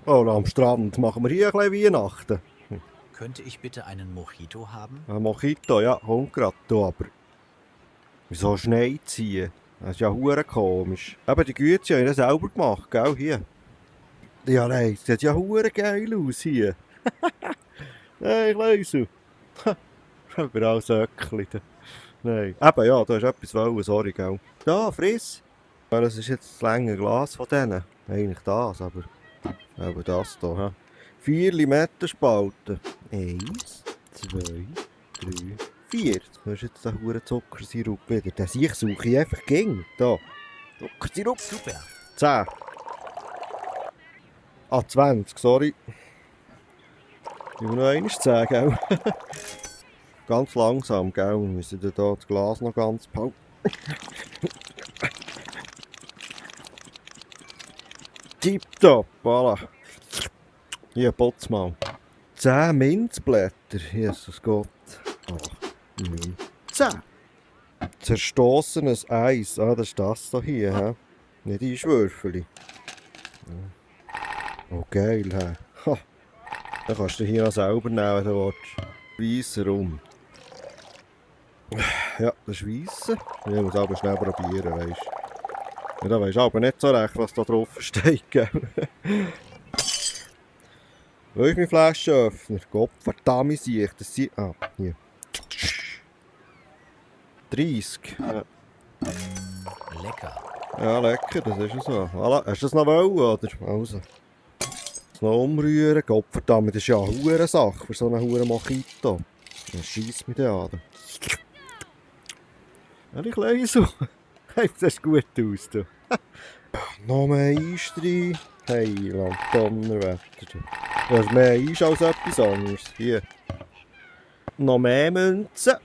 Oh, am Strand machen wir hier ein bisschen Weihnachten. Könnte ich bitte einen Mojito haben? Ein Mojito, ja, kommt gerade da, aber... Wieso Schnee ziehen? Das ist ja hure komisch. Eben, die Güte haben das selber gemacht, gell, hier. Ja, nein, das sieht ja hure geil aus hier. Hey, Kleusel. Überall Söckchen. Nein. Eben, ja, da ist etwas wollen, sorry, gell. Da, friss. Ja, das ist jetzt das lange Glas von denen. Eigentlich das, aber das hier. 4 Limettenspalten. 1, 2, 3, 4. Das ist jetzt der hure Zuckersirup wieder. Den suche ich einfach ging. Da. Zuckersirup. Super. 10. Ah, 20, sorry. Ich muss noch einmal 10, gell? Ganz langsam, gell? Wir müssen hier das Glas noch ganz behalten. Tipptopp, voilà. Hier, putz mal. 10 Minzblätter, Jesus Gott. 8, 9, 10. Zerstossenes Eis. Ah, das ist das hier, hä? Nicht Einschwürfeli. Oh, geil, hä? Ha. Dann kannst du hier noch selber nehmen, wenn du willst. Weisser rum. Ja, das ist Weisse. Ich muss aber schnell probieren, weißt du. Ja, da weisst du aber nicht so recht, was da drauf steht, gell? Wo ist mein Flaschenöffner? Gottverdammt, sehe ich das sie. Ah, hier. 30. Ja. Lecker. Ja, lecker, das ist ja so. Voilà. Hast du das noch wollen, oder? Also. Das noch umrühren. Gottverdammt, das ist ja eine hure Sache für so einen hure Mojito. Dann scheisst mich da an. Ja, ich Kleusel. Hey, das sieht gut aus, du. Noch mehr Eis rein. Hey, Donnerwetter. Das ist mehr Eis als etwas anderes. Hier. Noch mehr Münzen.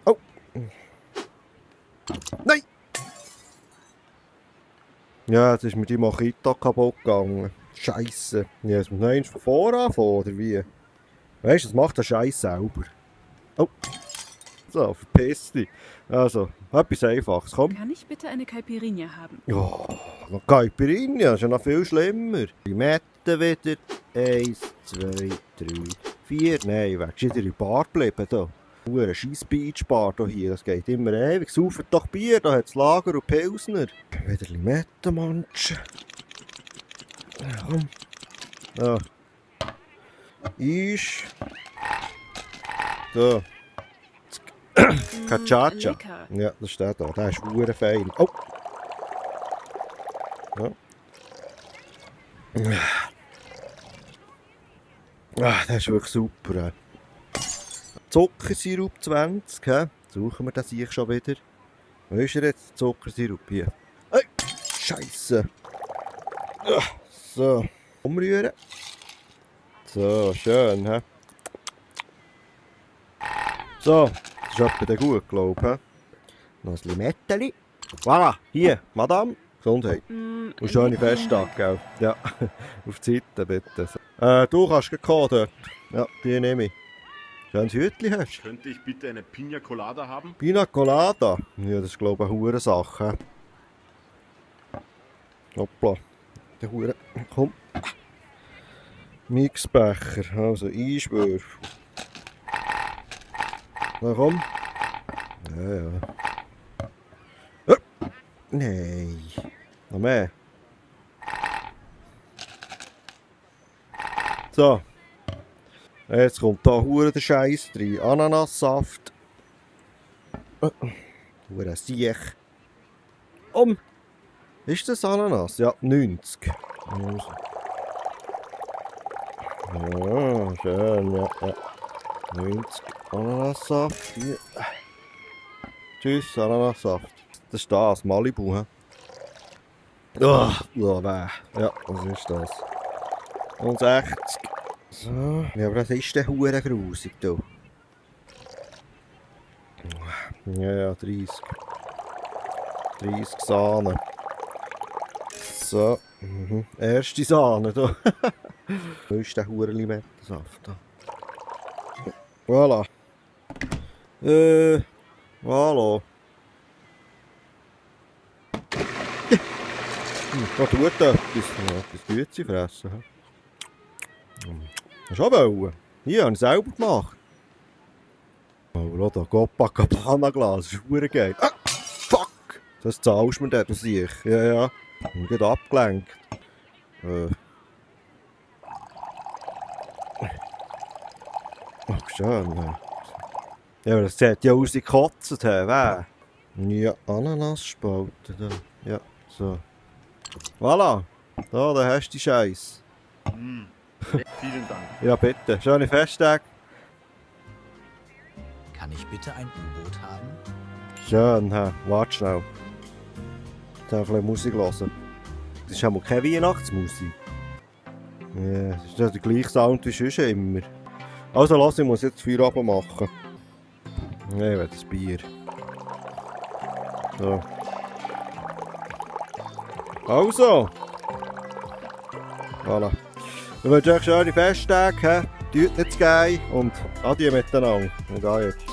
Oh. Nein! Ja, jetzt ist mir die Mojito kaputt gegangen. Scheisse. Ja, jetzt muss noch eins von vorne anfangen, oder wie? Weißt du, das macht der Scheiß selber. Oh. So, verpiss dich. Also, etwas Einfaches, komm. Kann ich bitte eine Caipirinha haben? Ja, noch Caipirinha, das ist ja noch viel schlimmer. Limetten wieder. 1, 2, 3, 4. Nein, wärst du wieder in der Bar geblieben da. Ein scheiß Beachbar hier, das geht immer ewig. Saufen doch Bier, da hat es Lager und Pilsner. Wieder Limettenmanschen. Ja, komm. Ja. Eis. So. Cachacha. Lecker. Ja, das steht da. Der ist verdammt fein. Oh! Ja. Ah, das ist wirklich super. Zuckersirup 20, hä? Suchen wir das hier schon wieder. Wo ist er jetzt, Zuckersirup hier? Hey, Scheisse. So, umrühren. So, schön, hä? So, das ist etwa dann gut, glaube ich. Noch ein Limetteli. Voilà, hier, Madame. Gesundheit. Und schöne Festtag, gell? Ja, auf die Seite bitte. Du kannst gleich kommen dort. Ja, die nehme ich. Schönes Hütchen hast du. Könnte ich bitte eine Pina Colada haben? Pina Colada. Ja, das ist glaube ich eine hure Sache. Hoppla. Der hure. Komm. Mixbecher. Also Einschwürfel. Na komm. Ja. Nein. Noch mehr. So. Jetzt kommt da hure der Scheiß rein. Ananassaft. Hure Siech. Ist das Ananas? Ja, 90. Ja, schön, ja. 90 Ananassaft. Hier. Tschüss, Ananassaft. Das ist das, Malibu, hä? Oh, ja, was ist das? Und 60. So. Ja, aber das ist der hure grusig, du. Ja, 30. 30 Sahne. So. Erste Sahne, du. Wo ist der hure Limettensaft da? Voilà. Hallo. Da tut etwas. Ja, etwas Güte fressen. Hast du auch wollen? Hier, habe ich selber gemacht. Oh, schau da, Copacabana-Glas, das ist verdammt geil. Ah, fuck! Das zahlst du mir dort, sehe ich. Ja, ja. Ich bin gerade abgelenkt. Oh, schön. Ja, das sieht ja aus wie gekotzt, wer? Ja, Ananasspalten da. Ja, so. Voilà. Da hast du die Scheiße. Vielen Dank. Ja, bitte. Schöne Festtage. Kann ich bitte ein U-Boot haben? Schön, hä? Warte schnell. Ich darf ein bisschen Musik hören. Das ist ja mal keine Weihnachtsmusik. Ja, das ist ja der gleiche Sound wie sonst immer. Also lass, ich muss jetzt Feierabend machen. Ich will das Bier. So. Also. Voilà. Ich wünsche euch schöne Festtage. Tut nicht zu geil und adieu miteinander. Ich gehe jetzt.